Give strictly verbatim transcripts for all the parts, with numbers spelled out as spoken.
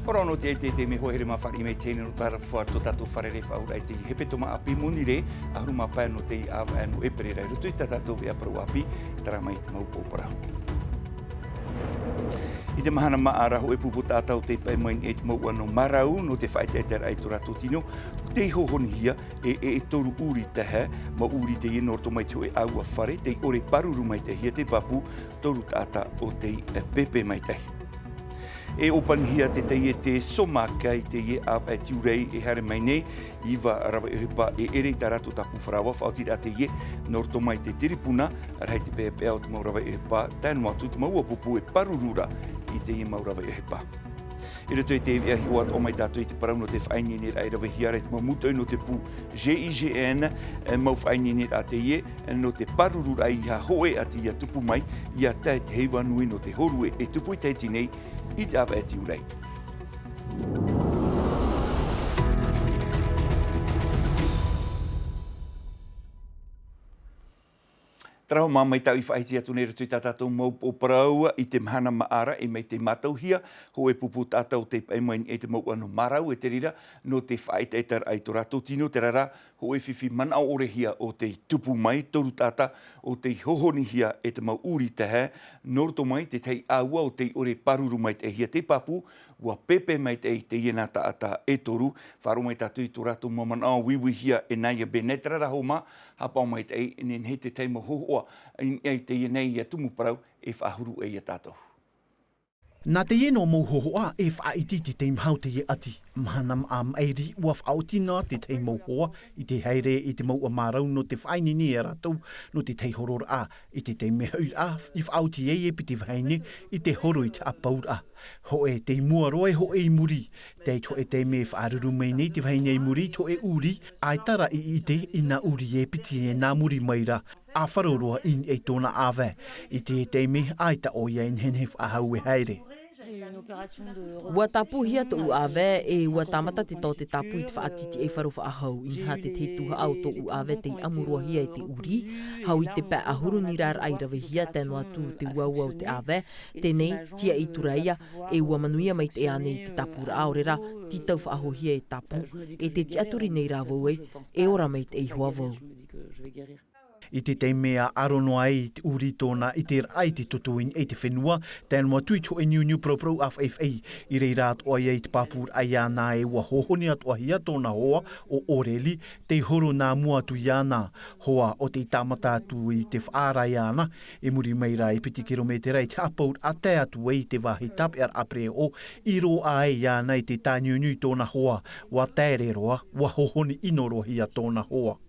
Parau nō te, te, te mea hoa here mā fāriʻi mai teie nei nō tā rātou fare, tō tātou fārerei faʻahou i te hepetoma ʻāpī Monirē, ʻahuru mā pae nō te ʻāvaʻe nō ʻēperēra. I roto i tā tātou veʻa parau ʻāpī, terā mai te mau pō parau. I te mahana maʻa ra, hōʻē pupu taʻata o tei paʻi mai i te mouʻa nō Marau, nō te faʻaʻetaʻetaraʻa i tō rātou tino, tei hōhonihia, e, e, e toru ʻūrī taeaʻe, mau ʻūrī teie nō roto mai te hōʻē ʻāua fare, tei ʻore pāruru maitaʻihia te pāpū, toru taʻata o tei, e, pēpē maitaʻi. E ʻōpanihia te taiete SOMAC i teie ʻāvaʻe Tiurai e haere mai nei, iva rave ʻohipa e ʻere i tā rātou tāpū faraoa, faʻaotiraʻa teie, nō roto mai te tiripuna, rahi te peʻapeʻa o te mau rave ʻohipa, tae noa atu te mau uapupu e pāruru ra i teie mau rave ʻohipa. I roto i te veʻa hiʻo atoʻa mai tātou i te parau nō te faʻaineineraʻa e ravehia ra i te mau mūtoʻi nō te pū GIGN, e, mau faʻaineineraʻa teie, nō te pārururaʻa i hōʻē ʻati ʻia tupu mai, ʻia tae te heiva nui nō te hōrue e tupu i Tahiti nei, i te ʻāvaʻe Tiurai. Terā hoʻi mā, mai tāʻu i faʻahiti atu nei i roto i tā tātou mau pō parau i te mahana maʻa ra, e mai tei mātauhia, hōʻē pupu taʻata o tei paʻi mai i te mouʻa nō Marau, e te reira, nō te faʻaʻetaʻetaraʻa i tō rātou tino, terā rā, hōʻē fifi manaʻo ʻorehia o tei tupu mai, toru taʻata o tei hōhonihia e te mau ʻūrī taeaʻe, nō roto mai te tahi ʻāua o tei ʻore pāruru maitaʻihia te pāpū, ʻua pēpē maitaʻi teie nā taʻata e toru, faʻaroʻo mai tātou i tō rātou mau manaʻo uiuihia e Naya Bennett, terā rā hoʻi mā, haʻapaʻo maitaʻi, e nehenehe te tahi mau hōhoʻa, i, i teie nei ia tumu parau, e faʻahuru e ia tātou. Nā teie noa mau hōhoʻa e faʻaʻite i te taime hau teie ʻati. Mahana maʻa maʻiri ʻua faʻaoti noa te tahi mau hoa i te haere i te mouʻa Marau nō te faʻaineine ia rātou nō te tahi hororaʻa. I te taime hoʻiraʻa, i faʻaoti ai e piti vahine i te horo i te haʻapauraʻa. Hōʻē tei mua roa e hōʻē i muri. Tei te hōʻē taime e faʻaruru mai nei te vahine i muri i te hōʻē ʻūrī, ʻaita rā i ʻite i nā ʻūrī e piti e nā muri mai ra. ʻĀfaro roa i niʻa i tōna ʻāvae. I te taime, ʻaita ʻoia e nehenehe faʻahou e haere. ʻUa tāpūhia tōʻu ʻāvae, e ʻua tāmata te taote tāpū i te faʻatītīʻaifaro faʻahou, inaha te tahi tuhaʻa o tōʻu ʻāvae tei ʻamu roa hia e te ʻūrī, hau i te pae ʻahuru nīrāraʻa i ravehia, tae noa atu te uaua o te ʻāvae, teie nei, tiaʻi atu ra ia, e ʻua manuia maitaʻi ānei te tāpūraʻa, ʻaore rā, tītau faʻahouhia e tāpū, e te tiʻaturi nei rā vau ē, e ora maitaʻi hoʻi vau. I te taime ʻa ʻaro noa ai i te ʻūrī tōna ʻiteraʻa i te toto i niʻa i te fenua, tae noa atu i te hōʻē niuniu paraparau ʻāfaʻifaʻi, i reira atoʻa ia i te pāpūraʻa iāna e ʻua hōhoni atoʻahia tōna hoa ʻo Aurélie, tei horo nā mua atu iāna, hoa ʻo tei tāmata atu i te faʻaara iāna, i muri mai ra e piti kirometera i te haʻapauraʻa tae atu ai i te vāhi tāpeʻaraʻa pereʻoʻo, i roaʻa ai iāna i te tāniuniu i tōna hoa, ʻua taere roa, ʻua hōhoni ʻino roa hia tōna hoa.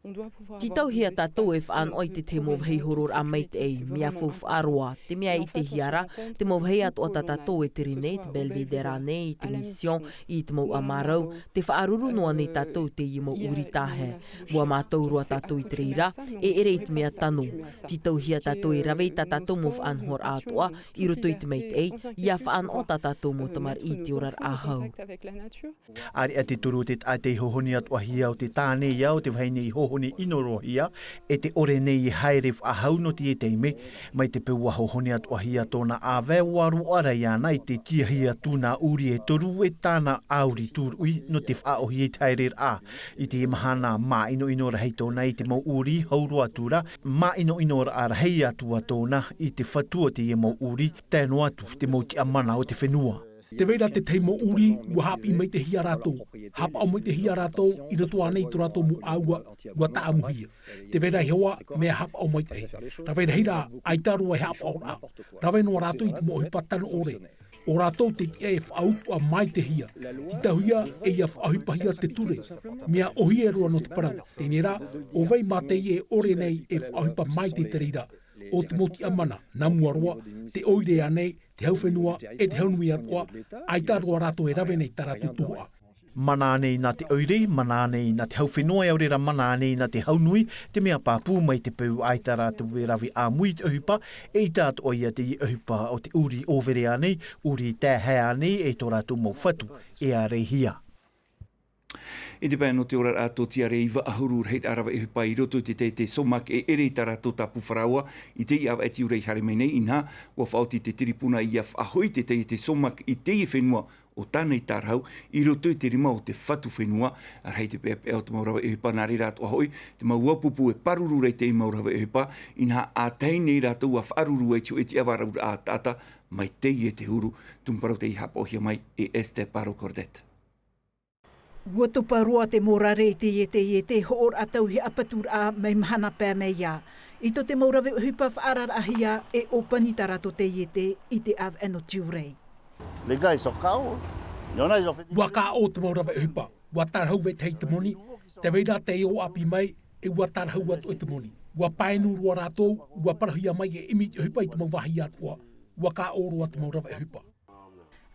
Tītauhia tātou e faʻanaho i te tahi mau vāhi hororaʻa maitaʻi, mea faufaʻa roa, te mea e ʻitehia ra, te mau vāhi atoʻa tā tātou e tere nei, te Belvédère ānei, i te Mission, i te mouʻa Marau, tē faʻaruru noa nei tātou i teie mau ʻūrī taeaʻe. ʻUa mātau roa tātou i te reira, e ʻere i te mea tano. Tītauhia tātou e rave i tā tātou mau faʻanahoraʻa atoʻa, i roto i te maitaʻi, ʻia faʻanaho tā tātou mau tamariʻi i te oraraʻa hau. ʻĀreʻa te toru o te taʻata i hōhoni atoʻahia o te tāne ia o te vahine i hōhoni ʻino roa hia, e te ʻore nei e haere faʻahou nō teie taime, mai te peu ʻua hōhoni atoʻahia tōna ʻāvae ʻua roaʻa ra iāna i te tiahi atu nā ʻūrī e toru e tāna ʻauri tūruʻi nō te faʻaʻohie i te haereraʻa. I te mahana māʻinoʻino rahi tōna i te mau ʻūrī, hau roa atu ra, māʻinoʻinoraʻa rahi atu ā tōna i te fatu o teie mau ʻūrī, tae noa atu te mau tiʻamana o te fenua. Tē vai ra te tahi mau ʻūrī, ʻua haʻapiʻi maitaʻihia rātou. Haʻapaʻo maitaʻihia rātou, i roto ānei i tō rātou mau ʻāua, ʻua tāʻamuhia. Tē vai ra iho ā, mea haʻapaʻo maitaʻi. Rave rahi rā, ʻaita roa e haʻapaʻoraʻa. Rave noa rātou i te mau ʻohipa tano ʻore. ʻO rātou te tiʻa e faʻautuʻa maitaʻihia. Tītauhia, e ʻia faʻaʻohipahia te ture. Mea ʻōhie roa nō te parau. Teie rā, ʻo vai mā teie e ʻore nei e faʻaʻohipa maitaʻi i te reira. ʻO te mau tiʻamana, nā mua roa, te ʻoire ānei, te hau fenua, e te hau nui atoʻa, ʻaita roa rātou e rave nei tā rātou tuhaʻa. Mana ānei nā te ʻoire, mana ānei nā te hau fenua, e ʻaore rā mana ānei nā te hau nui, te mea pāpū mai te peu ʻaita rātou e rave ʻāmui i te ʻohipa, eʻita atoʻa ia teie ʻohipa o te ʻūrī ʻōvere ānei, ʻūrī taeaʻe ānei, e tō rātou mau fatu, e āreihia. I te pae nō te oraraʻa tōtiare iva ʻahuru rahiraʻa rave ʻohipa i roto i te taiete SOMAC e ʻere i tā rātou tāpū faraoa i teie ʻāvaʻe Tiurai i haere mai nei, inaha, ʻua faʻaoti te tiripuna ʻia faʻahoʻi te taiete SOMAC i teie fenua o tāna i tārahu i roto i te rima o te fatu fenua. Rahi te peʻapeʻa o te mau rave ʻohipa, nā reira atoʻa hoʻi te mau uapupu e pāruru ra i te mau rave ʻohipa, inaha ʻātahi nei rātou ʻa faʻaruru ai i te hōʻē tiʻavarauraʻa taʻata mai teie te huru. Tumu parau tei haʻapaʻohia mai e Esther Paro Cordet. Ua topa roa te morare i teie taiete hoʻoraʻa tauihaʻa paturaʻa mai mahana pae mai ia. I tō te mau rave ʻohipa faʻaararaʻahia e ʻōpani tā rātou taiete i te ʻāvaʻe nō tiurai. Les gars, ils sont K O. Il y en a, ils ont fait des... Ua K O te mau rave ʻohipa. Ua tārahu vetahi i te moni. Tē vai ra tei ō ʻāpī mai, e ua tārahu atu i te moni. Ua paenu roa rātou, ua parauhia mai e ʻimi i te ʻohipa i te mau vāhi atoʻa. Ua K O roa te mau rave ʻohipa.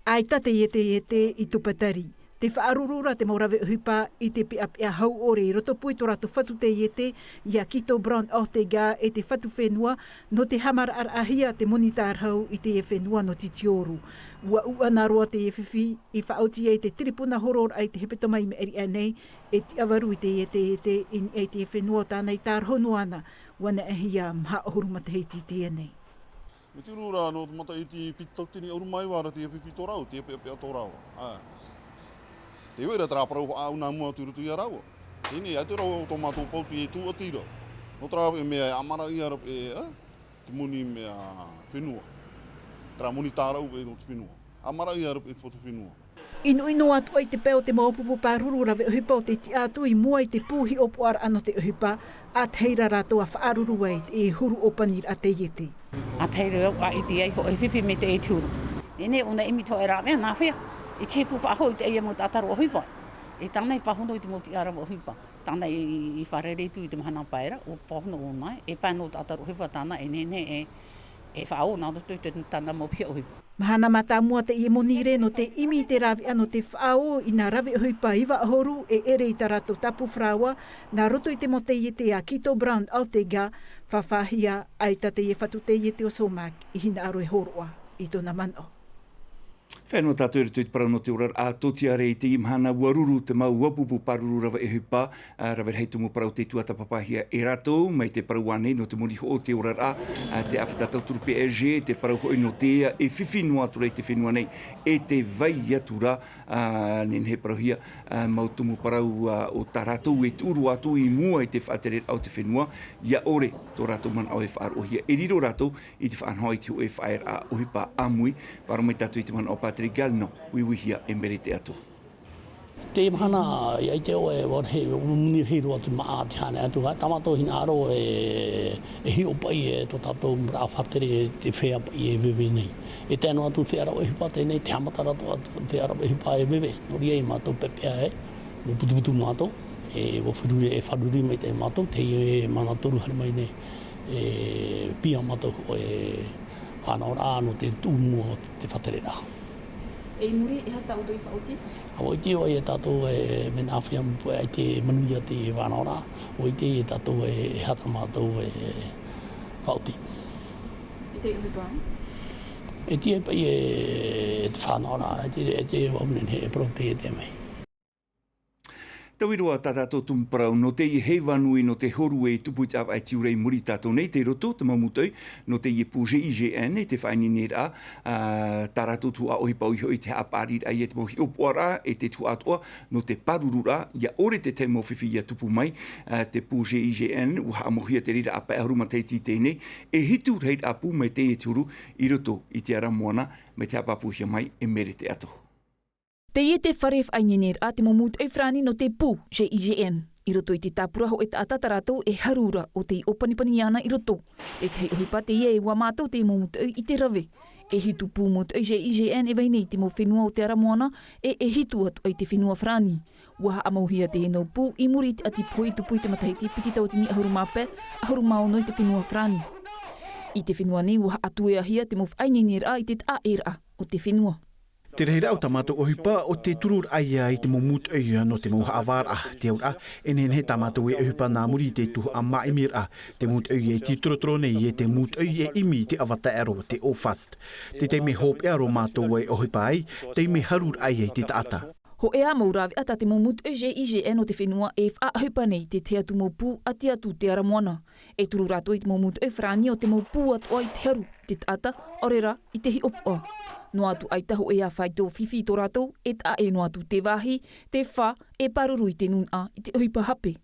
ʻAita teie taiete i topa tari. Tē faʻaruru ra te mau rave ʻohipa i te peʻapeʻa hau ʻore i rotopū i tō rātou fatu taiete, ia Quito Brown Ortega e te fatu fenua, nō te haʻamaraʻaraʻahia te moni tārahu i teie fenua nō Titiōru. Ua ʻuʻana roa teie fifi i faʻaoti ai te tiripuna horoʻaraʻa i te hepetoma i maʻiri aʻe nei, e tiʻavaru i teie taiete i niʻa i teie fenua o tāna i tārahu noa na, ua neʻehia maha ʻahuru matahiti i teie nei. Mai te uru ra, nō te matahiti piti tauatini ʻahuru mā iva ra teie fifi tō rāua, teie peʻapeʻa tō rāua. ʻĀ. Tē vai ra terā parau faʻaʻau nā mua atu i roto ia rāua. Teie, ʻaita rāua tō mātou pauti e tūʻati ra. Nō terā mea e haʻamaraʻahia ra paʻi, ʻā, te moni mea fenua. Terā moni tārahu paʻi nō te fenua. Haʻamaraʻahia ra paʻi te fatu fenua. ʻInoʻino atu ai te pae o te mau uapupu pāruru rave ʻohipa o tē tiʻa atu i mua i te pū hiʻopoʻaraʻa nō te ʻohipa, ʻātahi ra rātou ʻa faʻaruru ai i te huru ʻōpaniraʻa taiete. ʻĀtahi ra au ʻa ʻite ai hōʻē fifi mai teie te huru. E neʻi ʻōna ʻimi te hōʻē rāveʻa, nā hea? I te pū faʻahou i teie mau taʻata rave ʻohipa. E tāna i pāhono i te mau tiʻa rave ʻohipa. Tāna i, i fārerei atu i te mahana pae ra, ʻua pāhono ʻōna, e pae nō taʻata rave ʻohipa tāna, e nehenehe e, e faʻaō nā roto i te, tāna mau piha ʻohipa. Mahana mātāmua teie monirē nō te ʻimi i te rāveʻa nō te faʻaō i nā rave ʻohipa iva ʻahuru e ʻere i tā rātou tāpū faraoa, nā roto i te mau taiete a Quito Brown Ortega, faʻahiahia, ʻaita teie fatu taiete o Somac i hinaʻaro e hōroʻa i tōna manaʻo. Fenua tātou i roto i te parau nō te oraraʻa tōtiare i teie mahana. Ua ruru te mau uapupu pāruru rave ʻohipa, ā, rave rahi tumu parau tei tuatāpapahia e rātou, mai te parau ānei nō te moni hoʻo, te oraraʻa, ā, te ʻāfata tauturu P S G, te parau hoʻi nō te ea e fifi noa atu ra i te fenua nei, e tē vai atu ra, ā, nehenehe e parauhia, ā, mau tumu parau, ā, o tā rātou e tuʻu roa atu i mua i te faʻatereraʻa o te fenua, ʻia ʻore tō rātou manaʻo e faʻaroʻohia, e riro rātou i te faʻanaho i te hōʻē faʻaearaʻa ʻohipa ʻāmui. Faʻaroʻo mai tātou i te manaʻo o Patrick Gallon, uiuihia e Merete Ato. Teie mahana, ʻia ʻite ʻoe, ʻua rahi, ʻua moni rahi roa te māʻa, te haʻaneʻa atu, ʻaita tā mātou hinaʻaro e, e hiʻo paʻi e tō tātou mau faʻatere, te feiā paʻi e veve nei. E tae noa atu te feiā rave ʻohipa teie nei, te haʻamatara atoʻa te feiā rave ʻohipa e veve. Nō reira mātou peʻapeʻa e, ʻua putuputu mātou, e ʻua feruri, e fāruru maitaʻi mātou, teie mahana toru haere mai nei, e piʻi mātou e faʻanahoraʻa nō te tuʻu i mua o te, te faʻatereraʻa. E i muri, e aha tā ʻoutou i faʻaoti? ʻUa ʻite ʻoe e tātou e mea nā hea puʻe ai te manuia te faʻanahoraʻa, ʻua ʻite e tātou e, e aha tā mātou e faʻaoti. E te ʻohipa? E tiʻa paʻi e te faʻanahoraʻa, e te, e te vau nehenehe e parau taiete mai. Taui roa tā tātou tumu parau, nō teie heiva nui, nō te hōrue e tupu i te ʻāvaʻe tiurai i muri iā tātou nei, tei roto te mau mūtoʻi nō teie pū G I G N, e te faʻaineineraʻa, ā, tā rātou tuhaʻa ʻohipa ʻoia hoʻi te haʻapaʻariraʻa i te mau hiʻopoʻaraʻa, e te tuhaʻa atoʻa nō te pārururaʻa, ʻia ʻore te tahi mau fifi ʻia tupu mai, ā, te pū G I G N, ʻua haʻamauhia te reira ʻāpae ʻahuru matahiti i teie nei, e hitu rahiraʻa pū mai teie te huru i roto i te ara moana, mai te haʻapāpūhia mai e Merete Ato. Teie te fare faʻaineineraʻa te mau mūtoʻi farāni nō te pū G I G N. I roto i te tāpura hōʻē taʻata tā rātou e haru ra ʻo tei ʻōpanipani iāna i roto. E tahi ʻohipa teie e ua mātau te mau mūtoʻi i te rave. E hitu pū mūtoʻi G I G N e vai nei i te mau fenua o te ara moana, e, e hitu atu ai te fenua farāni. ʻUa haʻamauhia teie mau pū i muri i te ʻati pohe i tupu i te matahiti piti tauatini ʻahuru mā pae, ʻahuru mā ono i te fenua farāni. I te fenua nei ʻua haʻatueahia te mau faʻaineineraʻa i te taʻaʻēraʻa o te fenua. Te rahiraʻa o tā mātou ʻohipa, ʻo te tururaʻa ia i te mau mūtoʻi nō te mau haʻavāraʻa, te auraʻa, e nehenehe tā mātou e ʻohipa nā muri i te tuhaʻa māʻimiraʻa, te mūtoʻi e tītorotoro nei e te mūtoʻi e ʻimi i te ʻava taʻero, te ʻōfast. Te taime hopeʻa roa mātou e ʻohipa ai, taime haruraʻa ia i te taʻata. Hōʻē ā mau rāveʻa tā te mau mūtoʻi G I G N o te fenua e faʻaʻohipa nei i te tahi atu mau pū ʻati atu te ara moana. E turu rātou i te mau mūtoʻi farāni o te mau pū atoʻa i te haru, te taʻata, ʻaore rā i te hiʻopoʻa. Noa atu ʻaita hōʻē ā faito fifi i tō rātou, e taʻa ʻē noa atu te vāhi, te fā, e pāruru i te nūnaʻa i te ʻohipa hape.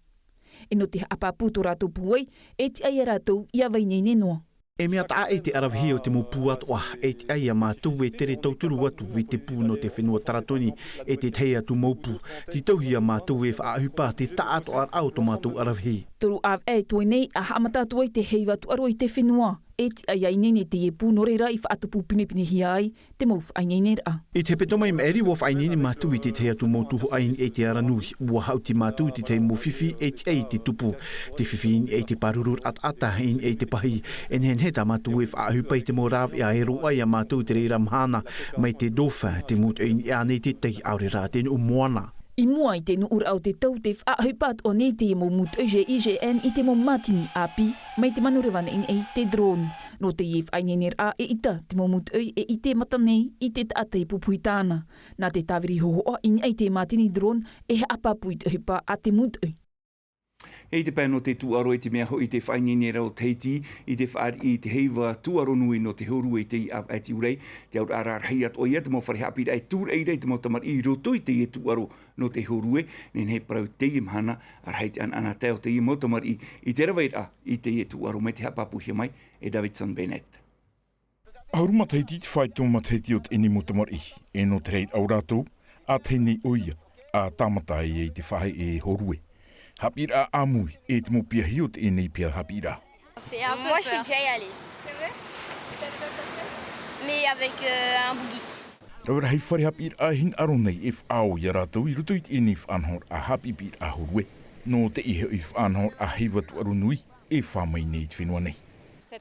E nō te haʻapāpū tō rātou pūai, e tiʻa ia rātou ʻia vaineine noa. E mea taʻa ʻē te aravihi o te mau pū atoʻa, e tiʻa ia mātou e tere tauturu atu i te pū nō te fenua Taratoni, e te tahi atu mau pū. Tītauhia mātou e faʻaʻohipa te taʻatoʻaraʻa o tō mātou aravihi. Toru ʻāvaʻe e toe nei, ʻa haʻamata atu ai te heiva tūʻaro i te fenua, e tiʻa ia ineine teie pū nō reira i faʻatupu pinepinehia ai te mau faʻaineineraʻa. I te hepetoma i maʻiri, ʻua faʻaineine mātou i te tahi atu mau tuhaʻa i niʻa i te ara nui. ʻUa haʻuti mātou i te tahi mau fifi e tiʻa i te tupu. Te fifi i niʻa i te pāruru taʻata, i niʻa i te pahi. E nehenehe tā mātou e faʻaʻohipa i te mau rāveʻa e roaʻa ia mātou i te reira mahana, mai te dauphin, te mūtoʻi i niʻa nei te tai, ʻaore rā te nuʻu moana. I mua i te nuʻuraʻa o te tau, tē faʻaʻohipa atoʻa nei teie mau mūtoʻi G I G N i te mau mātini ʻāpī, mai te manureva nei nei te drone. Nō teie faʻaineineraʻa e ʻita te mau mūtoʻi e ʻite mata nei i te taʻata e pupuhi tāna. Nā te tāviri hōhoʻa i niʻa i te mātini drone e haʻapāpū i te ʻohipa a te mūtoʻi. E i te pae nō te tūʻaro, i te mea hoʻi te faʻaineine ra o Tahiti, i te fāriʻi i te heiva tūʻaro nui nō te hōrue i teie ʻāvaʻe tiurai, te auraʻa rarahi atoʻa ia te mau fare haʻapiʻiraʻa e tūraʻi ra i te mau tamariʻi i roto i teie tūʻaro nō te hōrue, nehenehe parau teie mahana, ʻa rahi te ʻanaʻanatae o teie mau tamariʻi i te raveraʻa i teie tūʻaro mai te haʻapāpūhia mai e Davidson Bennett. ʻAhuru matahiti te faito matahiti o teie nei mau tamariʻi, e nō te reira ʻo rātou, ʻa tahi nei ʻoia, ʻa tāmata ai i te faʻaheʻe hōrue. Haʻapiʻiraʻa ʻāmui, e te mau piahi o teie nei piha haʻapiʻiraʻa. Moi, je suis déjà y allé. Mais avec, euh, un buggy. Rave rahi fare haʻapiʻiraʻa e hinaʻaro nei e faʻaō ia rātou i roto i teie nei faʻanahoraʻa haʻapiʻiraʻa hōrue. Nō teie hoʻi faʻanahoraʻa heiva tūʻaro nui, e fā mai nei i te fenua nei.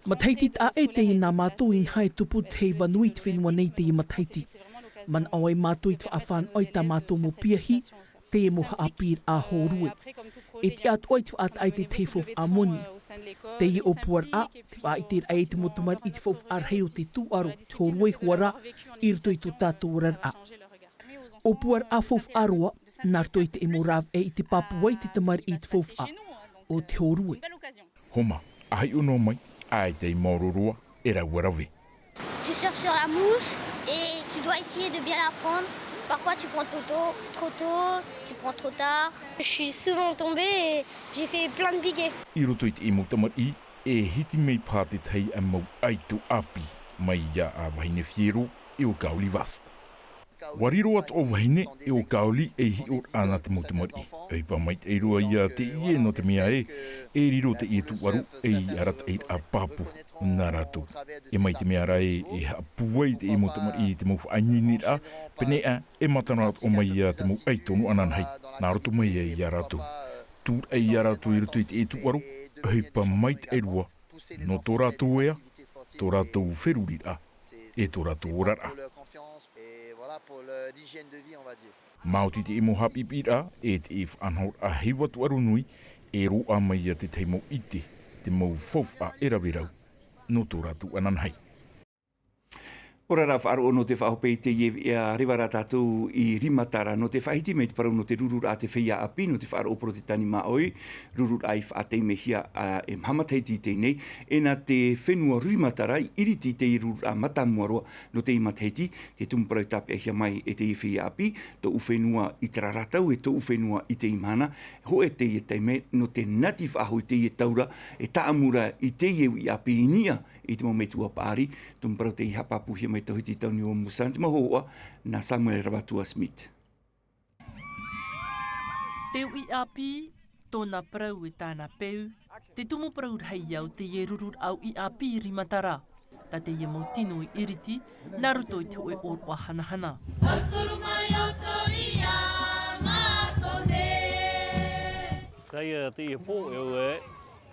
Matahiti taʻa ʻē teie nā mātou inaha e tupu te heiva nui i te fenua nei teie matahiti. Manaʻo ai mātou i te faʻafānaʻo i tā mātou mau piahi, teie mau haʻapiʻiraʻa hōrue. E tiʻa atoʻa i te faʻataʻa i te tahi faufaʻa moni. Teie ʻōpuaraʻa, te faʻaʻiteraʻa i te mau tamariʻi i te faufaʻa rahi o te tūʻaro, te hōrue hoʻi rā, i roto i tō tātou oraraʻa. ʻŌpuaraʻa faufaʻa roa, nā roto i te mau rāveʻa i te pāpū ai te tamariʻi i te faufaʻa o te hōrue. Homa, ʻa hiʻo noa mai, ʻaita i maoro roa, e rāua rave. Tu surfes sur la mouche et tu dois essayer de bien la prendre. Parfois tu prends trop tôt, trop tôt, tu prends trop tard. Je suis souvent tombée et j'ai fait plein de buggy. I roto i te mau tamariʻi, e hiti mai paha te tahi mau ʻaito ʻāpī, mai ia ʻa Vahine Fiero, e ʻo Kaoli Vast. ʻUa riro atoʻa vahine, e ʻo Kaoli ei hiʻoraʻa nā te mau tamariʻi. ʻOhipa maitaʻi roa ia teie nō te mea ē, e riro teie tūʻaro ei arataʻiraʻa pāpū nā rātou. E mai te mea rā ē, e haʻapūai teie mau tamariʻi i te mau faʻaineineraʻa, pēneiaʻe, e mātaro atoʻa mai ia te mau ʻaito nō ananahi, nā roto mai ai ia rātou. Tūraʻi ia rātou i roto i teie tūʻaro, ʻohipa maitaʻi roa, nō tō rātou ea, tō rātou feruriraʻa, e tō rātou oraraʻa. Maoti te mau haʻapiʻiraʻa, e te faʻanahoraʻa heiva tūʻaro nui, e roaʻa mai ia te tahi mau ʻite, te mau faufaʻa e rave rau, nō tō rātou ananahi. ʻOia rā, faʻaroʻo nō te faʻahope i teie, ʻia reva rā tātou i Rimatara, nō te faʻahiti mai te parau nō te rururaʻa a te feiā ʻāpī, nō te faʻaroʻo porotetani māʻohi, rururaʻa i faʻataimehia, ā, e maha matahiti i teie nei, e nā te fenua Rimatara i ʻiriti i teie rururaʻa mātāmua roa nō teie matahiti, te tumu parau tāpeʻahia mai e teie feiā ʻāpī, tōʻu fenua i terā ra tau, e tōʻu fenua i teie mahana, hōʻē teie taime, nō te nati faʻahou i teie taura, e tāʻamu ra i teie uʻi ʻāpī i niʻa i te mau metua paʻari, tumu parau tei haʻapāpūhia mai Tauhiti Tauniua Musa, te mau hōhoʻa, nā Samuel Ravatua Smith. Te uʻi ʻāpī, tōna parau e tāna peu, te tumu parau rahi ia o teie rururaʻa uʻi ʻāpī i Rimatara. Tā teie mau tino i ʻiriti, nā roto i te hōʻē ʻōroʻa hanahana. Teie, teie pō, e au e,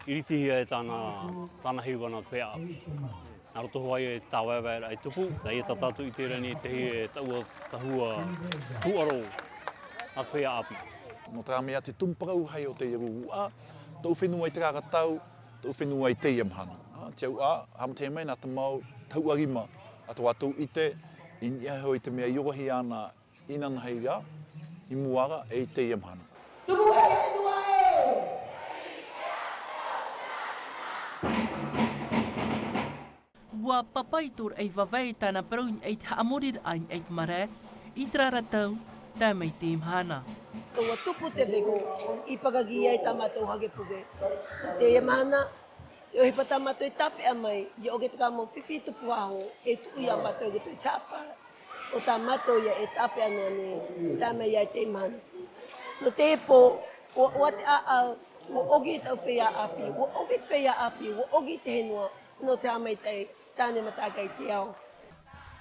ʻiritihia e tāna, tāna heiva nā te feiā ʻāpī. Nā roto hoʻi i te tāvaevaeraʻa i tupu, teie tā tātou i terā nei, teie taua, tahua tūʻaro nā te feiā ʻāpī. Nō terā mea te tumu parau rahi o teie rururaʻa, tōʻu fenua i terā ra tau, tōʻu fenua i teie mahana. Ā, te auaʻa, haʻamata mai nā te mau tahuʻa rima, ā, tō rātou ʻite, i niʻa iho i te mea i orohia ana inanahi ra, i mua ra e i teie mahana. Ua pāpaʻi tō Raʻi Vavae i tāna parau i niʻa i te haʻamoriraʻa i niʻa i te marae, i terā ra tau, tae mai teie mahana. Ua tupu te vero i pakagi ai tā mātou hake puke. I teie mahana, te ʻohipa tā mātou e tāpeʻa mai, ʻia ʻoge te mau fifi tupu faʻahou, e tuʻu ia mātou i te haʻapaʻo o tā mātou ia e tāpeʻa noa nei, tae mai ia i teie mahana. Nō teie pō, ua, ua te ʻāʻau, ua ʻogi taʻu feiā ʻāpī, ua ʻogi te feiā ʻāpī, ua ʻogi te fenua, nō te haʻamaitaʻi, tāne matākai te ao.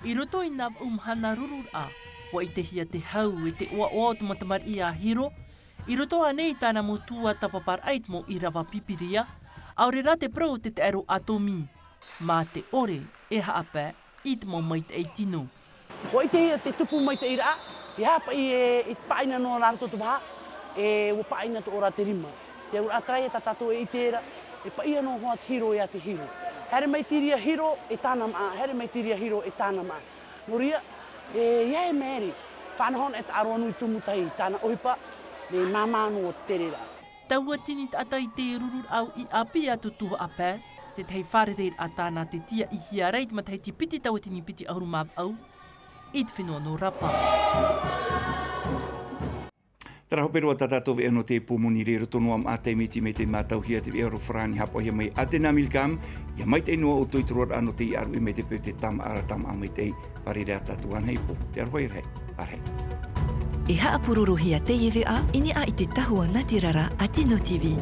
I roto i nā vaʻu mahana rururaʻa, ua ʻitehia te hau e te ʻoaʻoa o te mau tamariʻi a Hiro, i roto ānei i tāna mau tuatāpaparaʻa i te mau ʻīrava Pīpīria, ʻaore rā te parau o te taʻero ʻātōmī, mā te ʻore e haʻapae i te mau maitaʻi tino. Ua ʻitehia te tupu maitaʻiraʻa, ʻeiaha paʻi e, e paʻina noa nā roto te vaha, e ua paʻina atoʻa ra te rima. Te auraʻa terā ia tā tātou e ʻite ra, e paʻi noa hoʻi te hiro ia te hiro. Haere mai te reira hiro e tāna māʻa, haere mai te reira hiro e tāna māʻa. Nō reira, e, ʻeiaha e maere, fānaʻo noa e taʻaro anu i tumu tahi, tāna ʻohipa, mea māmā noa te tere ra. Tauatini taʻata i te rururaʻa ʻāpī a Tutuhaʻapae, te tahi fārereiraʻa tāna te tiaʻihia ra i te matahiti piti tauatini piti ʻahuru mā vaʻu, i te fenua nō Rapa. Terā hope roa tā tātou veʻa nō te pō moni ra, i roto noa mā te miti mai te mātauhia te veʻa ʻorofarani haʻapaʻohia mai Athéna Millicam, ʻia maitaʻi noa ʻoutou i te roaraʻa nō te ʻāruʻi mai te peu te tāmāʻa ra, tāmāʻa maitaʻi, fārerei ā tātou ānei pō, te aroha i rahi, ārahi. E haʻapurorohia teie veʻa i niʻa i te tahua natirara a Tino TV.